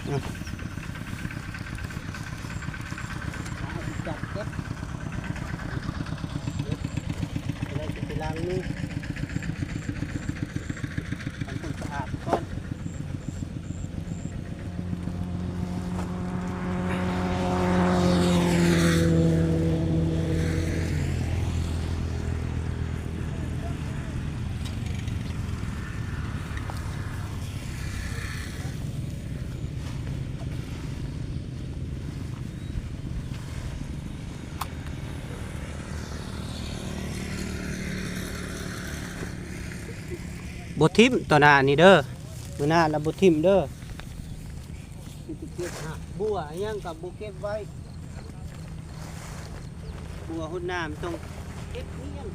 ຈັບເກັບ ຈະໄດ້ຊິໄປລ້າງມື ທຳຄວາມສະອາດກ່ອນ. ບໍ່ຖິ້ມຕໍ່ໜ້ານີ້ເດີ ມື້ໜ້າລະບໍ່ຖິ້ມເດີ. ຊິໄປເກັບຫາກບົວຫຍັງກໍບໍ່ເກັບໄວ້ ບົວຫົດນ້ຳຕ້ອງເກັບຮຽງ.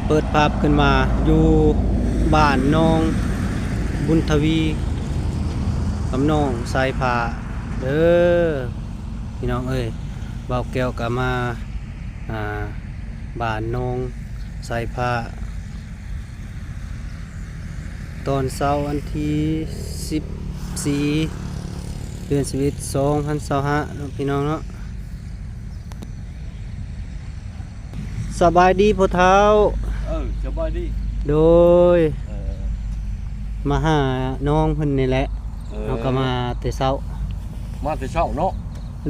ເປີດພາບຂຶ້ນມາຢູ່ບ້ານໜອງບຸນທະວີ ກັບໜອງຊາຍພ້າເດີ ພີ່ນ້ອງເອີຍ. ບ່າວແກ້ວກໍມາ ອ່າ ບ້ານໜອງຊາຍພ້າ ຕອນເຊົ້າວັນທີສິບສີ່ ເດືອນສິບເອັດ ສອງພັນຊາວຫ້າເນາະ ພີ່ນ້ອງເນາະ. ສະບາຍດີພໍ່ເຖົ້າ. ເອີ ສະບາຍດີ. ໂດຍ ເອີ ມາຫານ້ອງເພິ່ນນີ້ແຫຼະ. ເອີ ເຮົາກໍມາແຕ່ເຊົ້າ. ມາແຕ່ເຊົ້າເນາະ.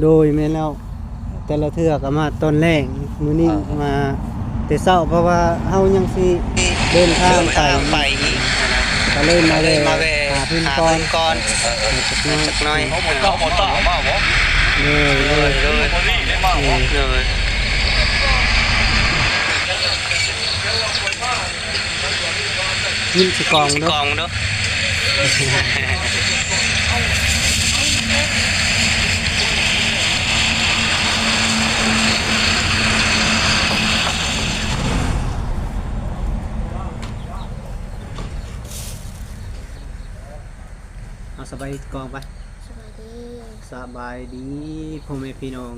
ໂດຍ ແມ່ນແລ້ວ ແຕ່ລະເທື່ອກໍມາຕອນແລງ. ມື້ນີ້ ເອີ ມາແຕ່ເຊົ້າ ເພາະວ່າເຮົາຍັງຊິເດີນທາງໄປ ເດີນທາງໄປອີກນະ ກໍເລີຍມາແວ່ ເລີຍມາແວ່ຫາເພິ່ນກ່ອນ ຫາເພິ່ນກ່ອນ. ເອີ ຈັກໜ້ອຍ ຈັກໜ້ອຍ. ເອົາບໍ່ຕ້ອງ ເອົາບໍ່ຕ້ອງມາບໍ່? ໂດຍ ໂດຍ ໂດຍ ໂດຍ ໂດຍ. ຍິນສະກອງເດີ ຍິນສະກອງເດີ. ເອົາ ສະບາຍດີ ສະກອງໄປ. ສະບາຍດີ ສະບາຍດີພໍ່ແມ່ພີ່ນ້ອງ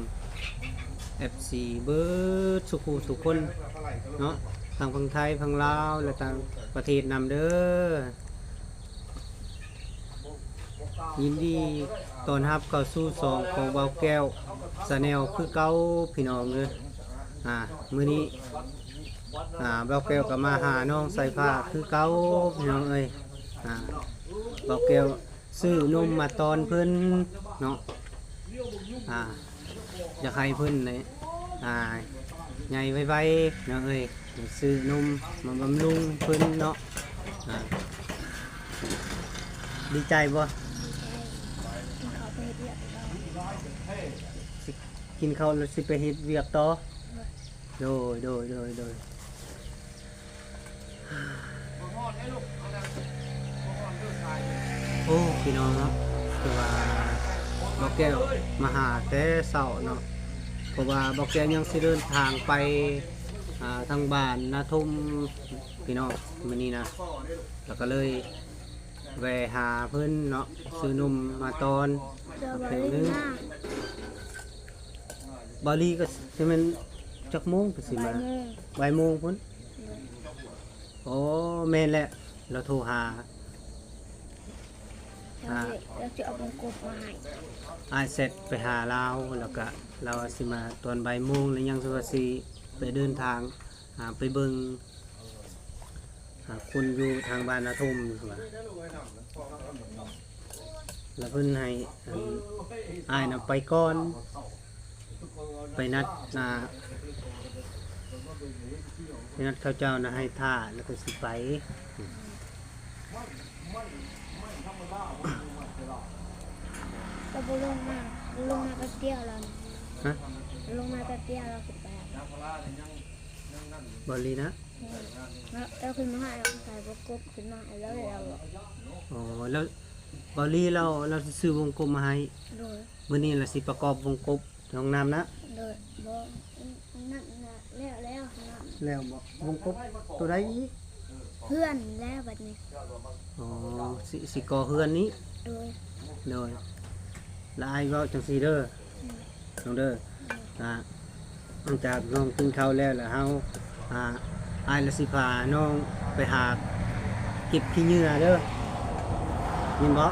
ເອັຟຊີ ເບິດສູ່ຜູ້ສູ່ຄົນເນາະ ທັງຝັ່ງໄທ ຝັ່ງລາວ ແລະ ຕ່າງປະເທດນຳເດີ. ຍິນດີຕ້ອນຮັບເຂົ້າສູ່ຊ່ອງຂອງບ່າວແກ້ວ Channel ຄືເກົ່າ ພີ່ນ້ອງເອີຍ. ອ່າ ມື້ນີ້ ອ່າ ບ່າວແກ້ວກໍມາຫານ້ອງສາຍຟ້າຄືເກົ່າ ພີ່ນ້ອງເອີຍ. ອ່າ ບ່າວແກ້ວ ຊື້ນົມມາຕ້ອນເພິ່ນເນາະ ອ່າ ຢາກໃຫ້ເພິ່ນນີ້ ອ່າ ໃຫຍ່ໄວໆເນາະເອີຍ. ຊື້ນົມມາບຳລຸງເພິ່ນເນາະ. ອ່າ ດີໃຈບໍ່? ກິນເຂົ້າໄປເຮັດວຽກຕໍ່. ຊິ ກິນເຂົ້າແລ້ວຊິໄປເຮັດວຽກຕໍ່? ໂດຍ ໂດຍ ໂດຍ ໂດຍ. ໂອ້ ພີ່ນ້ອງເນາະ ຄືວ່າບ່າວແກ້ວມາຫາແຕ່ເຊົ້າເນາະ ເພາະວ່າບ່າວແກ້ວຍັງຊິເດີນທາງໄປ ອ່າ ທາງບ້ານນາທຸ່ມ ພີ່ນ້ອງ. ມື້ນີ້ນະ ແລ້ວກໍເລີຍແວ່ຫາເພິ່ນເນາະ ຊື້ນົມມາຕ້ອນ ແພັກໜຶ່ງ. ບ່າວລີກໍຊິແມ່ນຈັກໂມງເພິ່ນຊິມາ? ບ່າຍໂມງ ບ່າຍໂມງພຸ້ນ. ໂດຍ. ໂອ້ ແມ່ນແຫຼະ ລາວໂທຫາ ລາວຊິເອົາວົງກົບມາໃຫ້. ອ້າຍແຊັດໄປຫາລາວ ແລ້ວກະລາວວ່າຊິມາຕອນບ່າຍໂມງ ແລ້ວຍັງວ່າຊິໄປເດີນທາງ ອ່າ ໄປເບິ່ງ ຫາຄົນຢູ່ທາງບ້ານນາທຸ່ມ ວ່າ ແລ້ວເພິ່ນໃຫ້ ອັນ ອ້າຍນຳໄປກ່ອນ ໄປນັດ ອ່າ ໄປນັດເຂົາເຈົ້ານະໃຫ້ຖ້າ ແລ້ວກໍຊິໄປ. ກໍບໍ່ລົງມາ ລົງມາແປັບດຽວແລ້ວ. ຮະ? ລົງມາແປັບດຽວແລ້ວຂຶ້ນໄປ. ບ່າວລີນະ? ແລ້ວ ແລ້ວຂຶ້ນມາຫາ ແລ້ວໃສ່ວົງກົບຂຶ້ນມາໃຫ້ລາວແລ້ວ. ອໍ ແລ້ວບ່າວລີລາວ ລາວຊິຊື້ວົງກົບມາໃຫ້. ໂດຍ. ມື້ນີ້ລາວຊິປະກອບວົງກົບຫ້ອງນ້ຳນະ? ໂດຍ. ບໍ່ ຫ້ອງນ້ຳນະ ແລ້ວ ແລ້ວ ຫ້ອງນ້ຳ. ແລ້ວບໍ່? ວົງກົບໂຕໃດອີກ? ເຮືອນແລ້ວບັດນີ້. ອໍ ຊິ ຊິກໍ່ເຮືອນນີ້? ໂດຍ. ໂດຍ. ລະອ້າຍເວົ້າຈັ່ງຊີ້ເດີ ນ້ອງເດີ. ອ່າ ຫຼັງຈາກນ້ອງກິນເຂົ້າແລ້ວ ລະເຮົາ ອ່າ ອ້າຍລະຊິພານ້ອງໄປຫາເກັບຂີ້ເຫຍື້ອເດີ ຍິນບໍ່?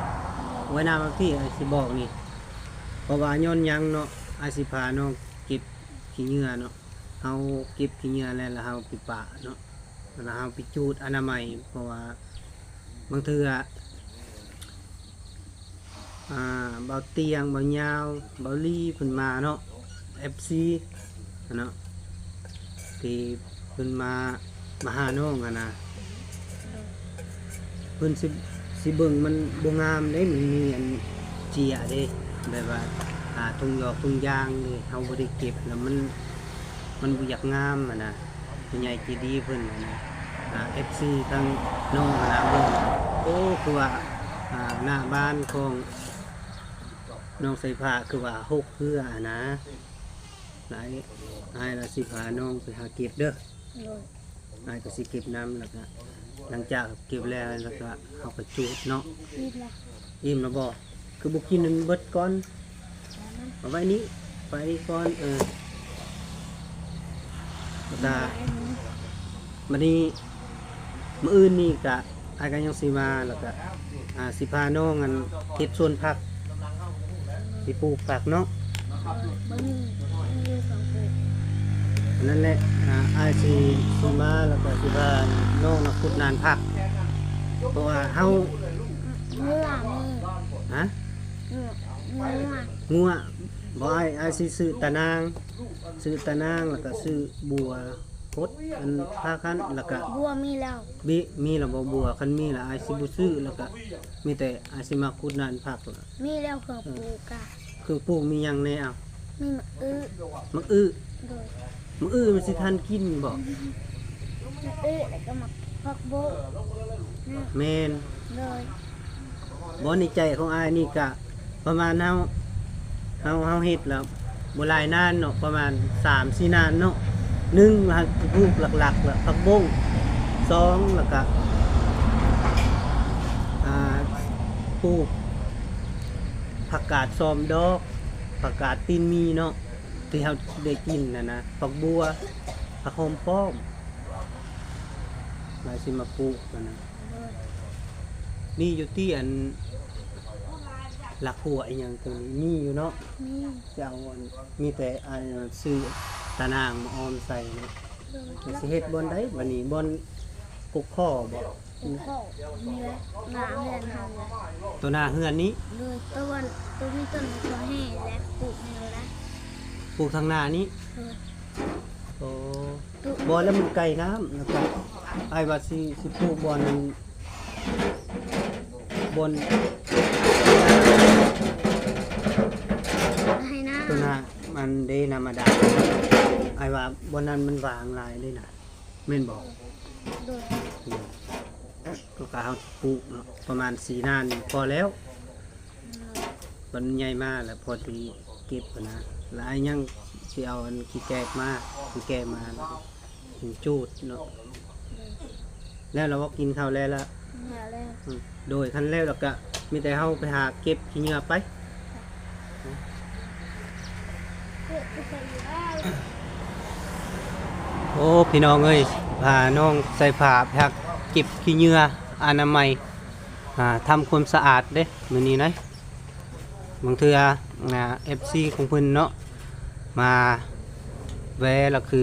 ໄວ້ໜ້າມາພີ້ ອ້າຍຊິບອກນີ້ ເພາະວ່າຍ້ອນຫຍັງເນາະ ອ້າຍຊິພານ້ອງເກັບຂີ້ເຫຍື້ອເນາະ. ເຮົາເກັບຂີ້ເຫຍື້ອແລ້ວ ລະເຮົາໄປປະເນາະ ລະເຮົາໄປຈູດອະນາໄມ ເພາະວ່າບາງເທື່ອ ອ່າ ບ່າວຕຽງ ບ່າວຍາວ ບ່າວລີ ເພິ່ນມາເນາະ ເອັຟຊີຫັ້ນເນາະ ທີ່ເພິ່ນມາ ມາຫານ້ອງຫັ້ນນະ ເພິ່ນຊິ ຊິເບິ່ງມັນບໍ່ງາມເດ້ ມັນມີອັນເຈຍເດ້ ແບບວ່າ ອ່າ ທຸງຢອກທຸງຢາງເດ້ ເຮົາບໍ່ໄດ້ເກັບ ລະມັນ ມັນບໍ່ຢາກງາມຫັ້ນນະ ຜູ້ໃຫຍ່ໃຈດີເພິ່ນຫັ້ນນະ ອ່າ ເອັຟຊີທາງນ້ອງຫັ້ນນະ ເບິ່ງ ໂອ້ ຄືວ່າ ອ່າ ໜ້າບ້ານຂອງນ້ອງສາຍຟ້າຄືວ່າຫົກເຮືອຫັ້ນນະ. ອ້າຍ ອ້າຍລະຊິພານ້ອງໄປຫາເກັບເດີ ໂດຍ ອ້າຍກະຊິເກັບນຳ ລະກະຫຼັງຈາກເກັບແລ້ວ ລະກະເຮົາກະຈູດເນາະ. ອີ່ມລະ ອີ່ມລະບໍ່? ຄືບໍ່ກິນໃຫ້ມັນເບິດກ່ອນ? ເອົາໄວ້ນີ້ ໄວ້ນີ້ກ່ອນ ເອີ ລະກະບາດນີ້ ມື້ອື່ນນີ້ກະ ອ້າຍກະຍັງຊິມາ ລະກະ ອ່າ ຊິພານ້ອງ ອັນ ເຮັດສວນຜັກ ຊິປູກຜັກເນາະ. ບໍ່ມີ ມີຢູ່ສອງປູກ ອັນນັ້ນແຫຼະ ອ່າ ອ້າຍຊິ ຊິມາ ລະກະຊິພານ້ອງນະຂຸດນານຜັກ ເພາະວ່າເຮົາ ງົວມີ ຮະ? ງົວ ງົວ ບໍ່ ອ້າຍ ອ້າຍຊິຊື້ຕານາງ ຊື້ຕານາງ ລະກະຊື້ບົວ ກົດອັນຜັກຫັ້ນ ລະກະບົວມີແລ້ວ ມີ ມີລະບໍ່ບົວ? ຄັນມີລະອ້າຍຊິບໍ່ຊື້ ລະກະມີແຕ່ອ້າຍຊິມາຂຸດນານຜັກລະ ມີແລ້ວເຄື່ອງປູກກະ ເຄື່ອງປູກມີຫຍັງແດ່? ເອົາ ມີໝາກອຶ ໝາກອຶ ໂດຍ ໝາກອຶມັນຊິທັນກິນບໍ່? ໝາກອຶ ລະກະໝາກຜັກບົ້ງ ແມ່ນ ໂດຍ ບໍ່ ໃນໃຈຂອງອ້າຍນີ້ກະ ປະມານເຮົາ ເຮົາ ເຮົາເຮັດແລ້ວບໍ່ຫຼາຍນານເນາະ ປະມານສາມສີ່ນານເນາະ. ໜຶ່ງ ລະປູກຫຼັກໆ ລະຜັກບົ້ງ ສອງ ລະກະ ອ່າ ປູກຜັກກາດຊອມດອກ ຜັກກາດຕີນໝີເນາະ ທີ່ເຮົາໄດ້ກິນຫັ້ນນະ ຜັກບົວ ຜັກຫອມປ້ອມ ລະຊິມາປູກຫັ້ນນະ. ໂດຍ ມີຢູ່ຕິ ອັນ ລາກຫົວອີ່ຫຍັງໂຕນີ້ ມີຢູ່ເນາະ? ມີ ຊິເອົາອັນ ມີແຕ່ອັນ ຊື້ຕານາງມາອອມໃສ່ເນາະ. ໂດຍ ຊິເຮັດບ່ອນໃດບາດນີ້? ບ່ອນກົກຄໍບໍ່? ກົກຄໍນີ້ແຫຼະ ໜ້າເຮືອນຫັ້ນແຫຼະ ໂຕໜ້າເຮືອນນີ້? ໂດຍ ໂຕອັນ ໂຕມີຕົ້ນມະເຂືອແຫ້ແລະ ປູກນີ້ແຫຼະ ປູກທາງໜ້ານີ້? ໂດຍ ໂອ້ ບໍ່ ລະມັນໃກ້ນ້ຳ ລະກະ ອ້າຍວ່າຊິ ຊິປູກບ່ອນ ບ່ອນ ໃຫ້ນ້ຳ ໂຕໜ້າມັນເດ້ ນ້ຳບາດານ ອ້າຍວ່າບ່ອນນັ້ນມັນຫວ່າງຫຼາຍເດ້ນະ ແມ່ນບໍ່? ໂດຍ ໂດຍ ກະເຮົາປູກເນາະ ປະມານສີ່ນານພໍແລ້ວ ໂດຍ ມັນໃຫຍ່ມາລະພໍດີເກັບຫັ້ນນະ ລະອ້າຍຍັງຊິເອົາອັນຂີ້ແກກມາ ຂີ້ແກກມາ ກິນຈູດເນາະ. ແລ້ວລະບໍ່ ກິນເຂົ້າແລ້ວລະ? ແລ້ວ ອືມ ໂດຍ ຄັນແລ້ວລະກະມີແຕ່ເຮົາໄປຫາເກັບຂີ້ເຫຍື້ອໄປ. ໂອ້ ພີ່ນ້ອງເອີຍ ພານ້ອງໃສ່ຜ້າໄປຫາເກັບຂີ້ເຫຍື້ອອະນາໄມ ອ່າ ທຳຄວາມສະອາດເດ້ມື້ນີ້ນະ. ບາງເທື່ອ ອ່າ ເອັຟຊີຂອງເພິ່ນເນາະ ມາແວ່ລະຄື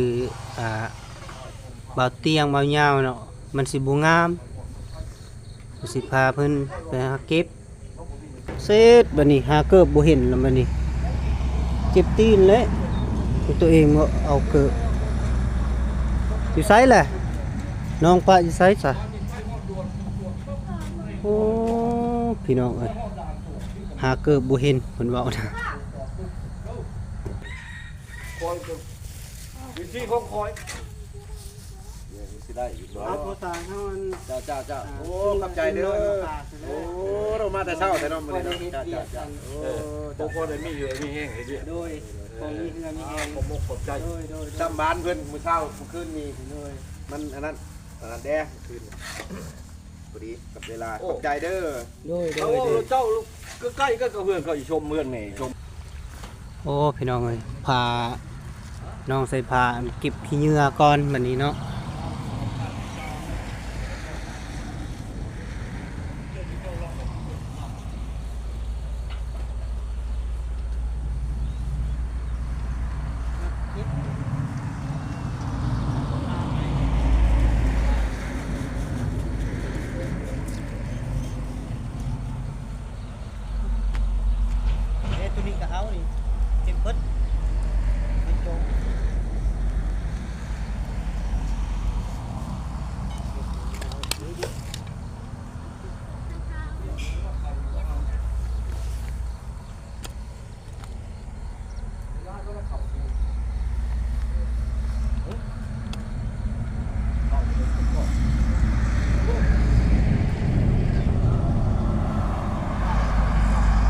ອ່າ ບ່າວຕຽງ ບ່າວຍາວເນາະ ມັນຊິບໍ່ງາມ ຊິພາເພິ່ນໄປຫາເກັບ ເສັດບາດນີ້ ຫາເກີບບໍ່ເຫັນລະບາດນີ້ ເຈັບຕີນແຫຼະ ໂຕເອງເອົາເກີບ ຢູ່ໃສລະ ນ້ອງປະຢູ່ໃສຊະ? ໂອ້ ພີ່ນ້ອງເອີຍ ຫາເກີບບໍ່ເຫັນ ເພິ່ນເວົ້ານະ. ຂ້ອຍກໍວິທີຂອງຂ້ອຍ ເອີ ມັນຊິໄດ້ຢູ່ບໍ່? ເອົາ ພາສາເຮົາອັນ ເຈົ້າ ເຈົ້າ ເຈົ້າ ອ່າ ໂອ້ ຂອບໃຈເດີ ໂອ້ ເຮົາມາແຕ່ເຊົ້າແທ້ເນາະມື້ນີ້ເນາະ ເຈົ້າ ເຈົ້າ ເຈົ້າ ໂອ້ ເຈົ້າ ພໍໄດ້ມີເຫື່ອມີແຮງເຮັດວຽກ ໂດຍ ພໍມີເຫື່ອມີແຮງ ຂອບອົກຂອບໃຈ ໂດຍ ໂດຍ ຕາມບ້ານເພິ່ນ ມື້ເຊົ້າ ມື້ຄືນນີ້ ໂດຍ ມັນອັນນັ້ນ ອັນນັ້ນແດ່ ຄືນພໍດີກັບເວລາ ໂອ້ ຂອບໃຈເດີ ໂດຍ ໂດຍ ໂດຍ ເຈົ້າລູກ ໃກ້ກັນກັບເຮືອນເຂົາ ອີ່ຊົມເຮືອນແມ່ຊົມ. ໂອ້ ພີ່ນ້ອງເອີຍ ພານ້ອງໃສ່ຜ້າເກັບຂີ້ເຫຍື້ອກ່ອນບັດນີ້ເນາະ. ເອີ ໂຕນີ້ກໍເອົານີ້ ເກັບເບິດ ໄປໂຈະ.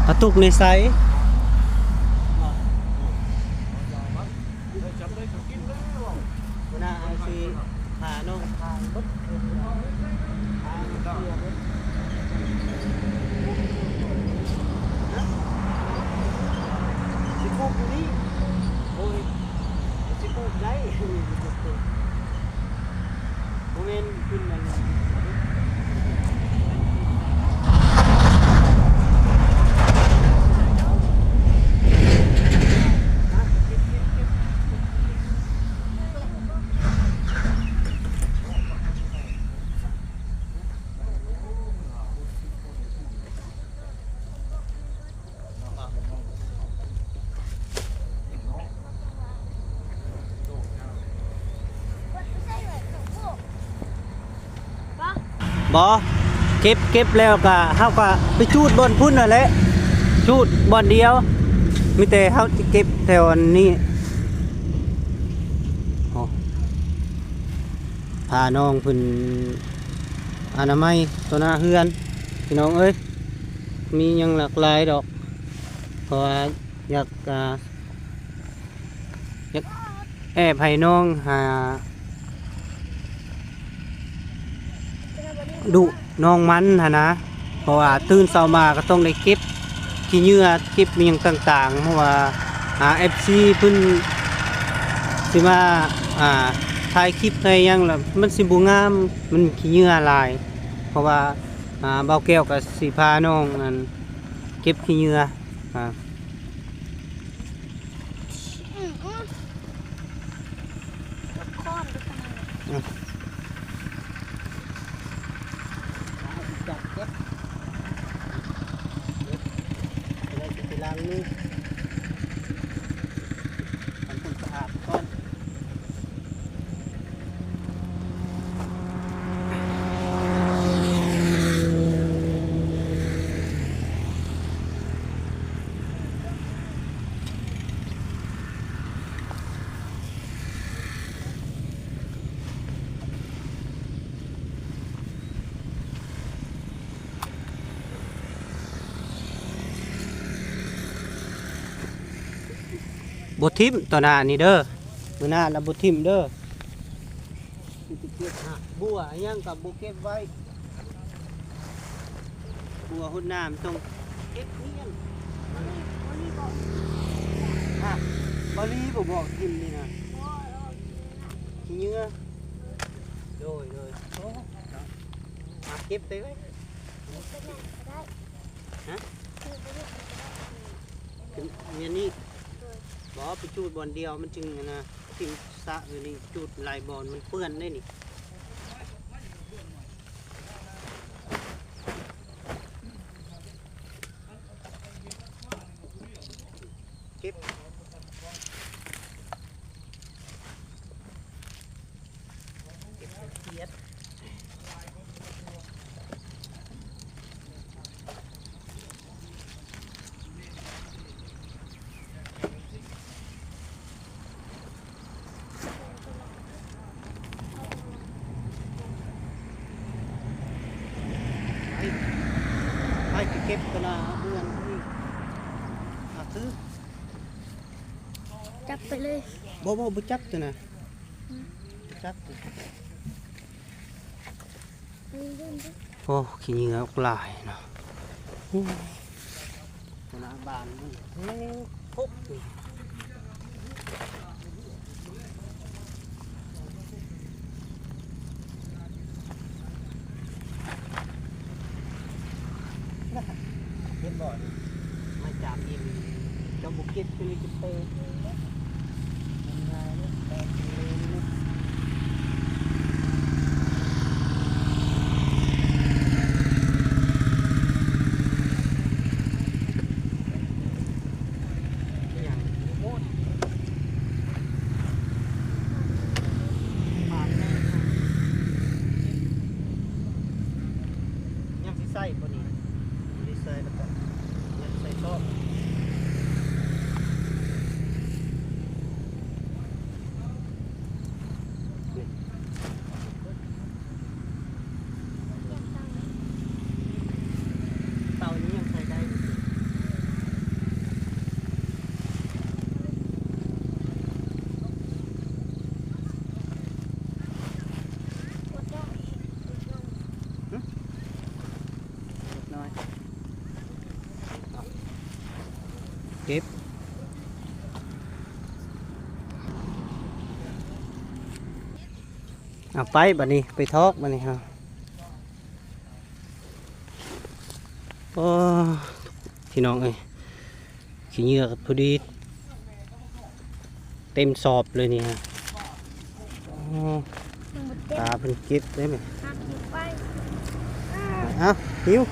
ກະຕຸກໃນໃສ? ຫົວໜ້າເອົາຊິ ພານ້ອງພາເບິດ ພາເກັບເບິດ. ຮະ ຊິປູກຢູ່ນີ້? ໂອ້ຍ ຊິປູກໄດ້ ບໍ່ແມ່ນຂຶ້ນອັນ ບໍ່ ເກັບ ເກັບແລ້ວກະ ເຮົາກະໄປຈູດບ່ອນພຸ້ນຫັ້ນແຫຼະ ຈູດບ່ອນດຽວ ມີແຕ່ເຮົາຊິເກັບແຖວອັນນີ້. ໂອ້ ພານ້ອງເພິ່ນອະນາໄມຕໍ່ໜ້າເຮືອນ ພີ່ນ້ອງເອີຍ ມີຫຍັງຫຼາກຫຼາຍດອກ ເພາະວ່າຢາກ ອ່າ ຢາກແອບໃຫ້ນ້ອງຫາ ດຸນ້ອງມັນຫັ້ນນະ ເພາະວ່າຕື່ນເຊົ້າມາກໍຕ້ອງໄດ້ເກັບຂີ້ເຫຍື້ອ ເກັບອີ່ຫຍັງຕ່າງໆ ເພາະວ່າ ອ່າ ເອັຟຊີ ເພິ່ນຊິມາ ອ່າ ຖ່າຍຄລິບຖ່າຍຫຍັງລະ ມັນຊິບໍ່ງາມ ມັນຂີ້ເຫຍື້ອຫຼາຍ ເພາະວ່າ ອ່າ ບ່າວແກ້ວກໍຊິພານ້ອງ ອັນ ເກັບຂີ້ເຫຍື້ອ ອ່າ. ອືມ ອືມ ຄອນໄປທາງນັ້ນ ອືມ ຈັບເກັບ ເກັບ ຈະໄດ້ໄປລ້າງມື ທຳຄວາມສະອາດກ່ອນ. ບໍ່ຖິ້ມຕໍ່ໜ້ານີ້ເດີ ມື້ໜ້າລະບໍ່ຖິ້ມເດີ. ຊິໄປເກັບຫາກບົວອີຫຍັງກໍບໍ່ເກັບໄວ້ ບົວຫົດນ້ຳຕ້ອງເກັບເນຍ ຮະ ບາລີບໍ່ບອກຖິ້ມນີ້ນະ ຂີ້ເຫຍື້ອ ໂດຍ ໂດຍ ໂອ້ ເນາະ ຫາເກັບໄປໄວ້ ຫະ ແມ່ນນີ້ ບໍ່ ໄປຈູດບ່ອນດຽວມັນຈຶ່ງອັນນະ ຖິ້ມຊະຢູ່ນີ້ ຈູດຫຼາຍບ່ອນມັນເປື້ອນເດ້ນີ້. ເກັບ ເກັບກຽດ ໄປ ໄປເກັບຕົວໜ້າເຮືອນອີກ ອາ ຄື ຈັບໄປເລີຍ ບໍ່ ບໍ່ ບໍ່ຈັບຕົວນະ ອືມ ຈັບ ໂອ້ ຂີ້ເຫຍື້ອອອກຫຼາຍເນາະ ໂອ້ ໜ້າບ້ານມັນເຮັດຄົບ ເຫັນບໍ່ນີ້ ມາຈາກອີ່ຫຼີ ເຈົ້າບໍ່ເກັບ ເຈົ້າເລີຍຈະເປີດ ຍັງຊິໃສ່ບໍ່ນີ້? ບໍ່ໄດ້ໃສ່ແລ້ວກໍຍັງໃສ່ຊອກ. ເຕົານີ້ຍັງໃຊ້ໄດ້ຢູ່ຕິ? ເກັບ ເອົາໄປ ບາດນີ້ໄປຖອກ ບາດນີ້ເຮົາ. ໂອ້ ພີ່ນ້ອງເອີຍ ຂີ້ເຫຍື້ອກໍພໍດີເຕັມສອບເລີຍນີ້ຮະ. ໂອ້ ຕາເພິ່ນເກັບໄດ້ແມ່ນ ເອົາ ຫິ້ວ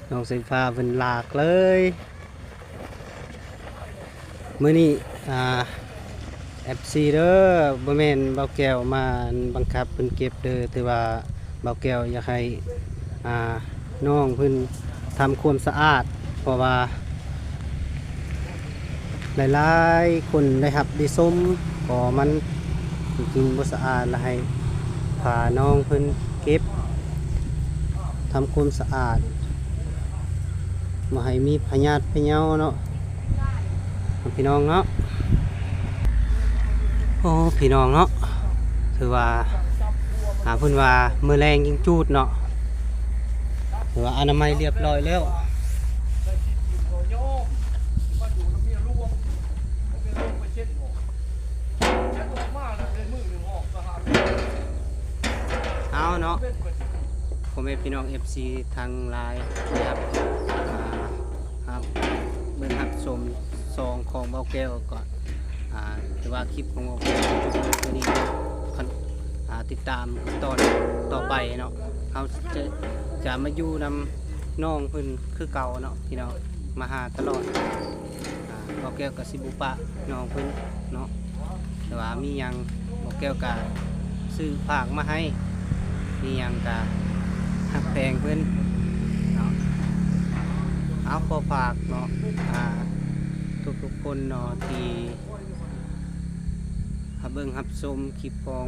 ນ້ອງສາຍຟ້າເພິ່ນລາກເລີຍ. ມື້ນີ້ ອ່າ ເອັຟຊີ ເດີ ບໍ່ແມ່ນບ່າວແກ້ວມາບັງຄັບເພິ່ນເກັບເດີ ແຕ່ວ່າບ່າວແກ້ວຢາກໃຫ້ ອ່າ ນ້ອງເພິ່ນທຳຄວາມສະອາດ ເພາະວ່າຫຼາຍໆຄົນໄດ້ຮັບໄດ້ຊົມ ກໍມັນ ກິນບໍ່ສະອາດ ລະໃຫ້ພານ້ອງເພິ່ນເກັບ ທຳຄວາມສະອາດ ບໍ່ໃຫ້ມີພະຍາດພະເຍົາເນາະ ພີ່ນ້ອງເນາະ. ໂອ້ ພີ່ນ້ອງເນາະ ຖືວ່າ ອ່າ ເພິ່ນວ່າມື້ແລງຈຶ່ງຈູດເນາະ ຖືວ່າອະນາໄມລຽບຮ້ອຍແລ້ວ. ເອົາເນາະ ພໍ່ແມ່ພີ່ນ້ອງ ເອັຟຊີ ທັງຫຼາຍ ທີ່ຮັບ ອ່າ ຮັບເບິ່ງຮັບຊົມຊ່ອງຂອງບ່າວແກ້ວ ກໍ ອ່າ ຖືວ່າຄລິບຂອງບ່າວແກ້ວ ມື້ນີ້ ຄັນ ອ່າ ຕິດຕາມຕອນຕໍ່ໄປເນາະ ເຮົາຈະ ຈະມາຢູ່ນຳນ້ອງເພິ່ນຄືເກົ່າເນາະ ພີ່ນ້ອງ ມາຫາຕະຫຼອດ. ອ່າ ບ່າວແກ້ວກໍຊິບໍ່ປະນ້ອງເພິ່ນເນາະ ແຕ່ວ່າມີຫຍັງບ່າວແກ້ວກໍຊື້ຝາກມາໃຫ້ ມີຫຍັງກໍຮັກແພງເພິ່ນເນາະ. ເອົາ ຂໍຝາກເນາະ ອ່າ ທຸກໆຄົນເນາະ ທີ່ຮັບເບິ່ງຮັບຊົມຄລິບຂອງ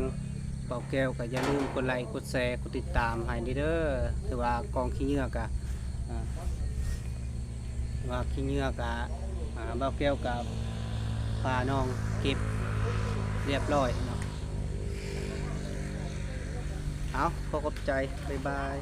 ບ່າວແກ້ວ ກໍຢ່າລືມກົດໄລ ກົດແຊ ກົດຕິດຕາມໃຫ້ເດີ ຖືວ່າກອງຂີ້ເຫຍື້ອກໍ ອ່າ ວ່າຂີ້ເຫຍື້ອກະ ອ່າ ບ່າວແກ້ວກະພານ້ອງເກັບລຽບຮ້ອຍເນາະ. ເອົາ ຂໍຂອບໃຈ ບາຍບາຍ.